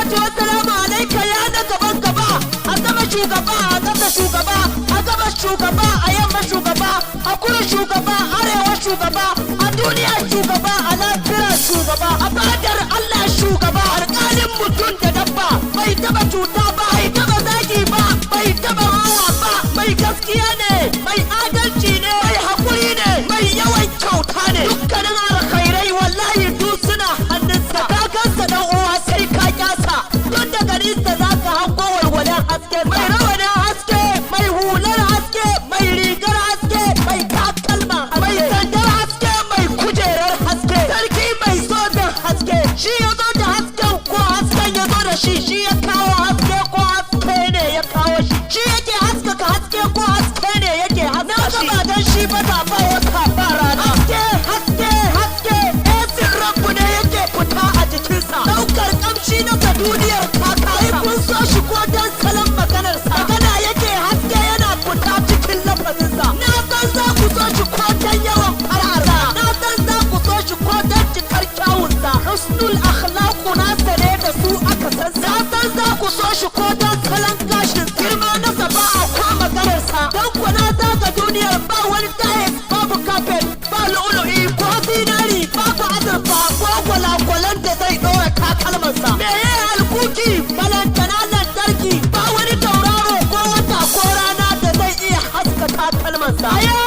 Assalatu wassalamu alaika ya na gaban gaba, a sama shugaba, a ƙasa shugaba, a gabas shugaba, a yamma shugaba, a kudu shugaba, arewa shugaba, a duniya shugaba, a lafira shugaba, a fadar Allah shugaba, alƙalin mutum da dabba, bai taba cuta ba, bai taba zagi ba, bai taba rawa ba, mai gaskiya ne, mai adalci ne, mai haƙuri ne, mai yawan kyauta ne. Dukkanin alkhairai wallahi duk suna hannunsa. Ka gansa dan uwa sai ka kyasa, tun daga nesa za ka hango walwalan haske. Mai rawanin haske, mai hular haske, mai rigar haske, mai takalma, mai sandar haske, mai kujerar haske, sarki mai zoben haske. Shi ya zo da hasken ko hasken ya zo da shi? Shi ya kawo haske ko haske ne ya kawo shi? Shi yake haskaka haske ko haske ne yake haska shi? Na ba dan shi ba da ba wata ba rana. Haske, haske, haske, esin rabu ne yake fita a jikinsa. Daukar kamshi na ka duniyar ta kasa. Kun so shi ko dan salon maganarsa. Magana yake, haske yana fita cikin lafazinsa. Na san za ku so shi ko dan yawan fara'arsa. Na san za ku so shi ko dan cikar kyawunsa. Husnul akhlaqu nasa ne da su aka san. Na san za ku so shi ko dan salon gashin. Girma nasa ba a ko maganarsa. Dan ku na zaga duniyar, ba wani tiles, babu carpet, ba lu'ulu'i ko zinari, babu azurfa ko gwalagwalan da zai ɗora takalmansa. Meye alkuki balantana lantarki? Ba wani tauraro ko wata ko rana da zai iya haska takalmansa. Aya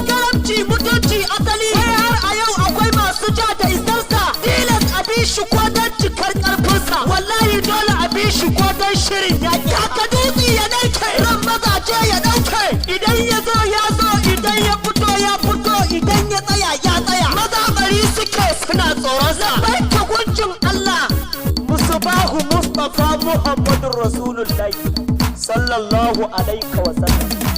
karamci, mutunci, asali. Sai har a yau akwai masu ja da isarsa. Tilas a bi shi ko don cikar karfinsa. Wallahi dole a bi shi ko don shirin yaƙi. Haka dutse ya narke, ran mazaje ya ɗauke. Idan ya zo ya zo, idan ya fito ya fito, idan ya tsaya ya tsaya. Maza bari suke suna tsoronsa. Bai gunjin Allah. Musubahu Mustafa Muhammadun Rasulullahi sallallahu alaihi wa sallam.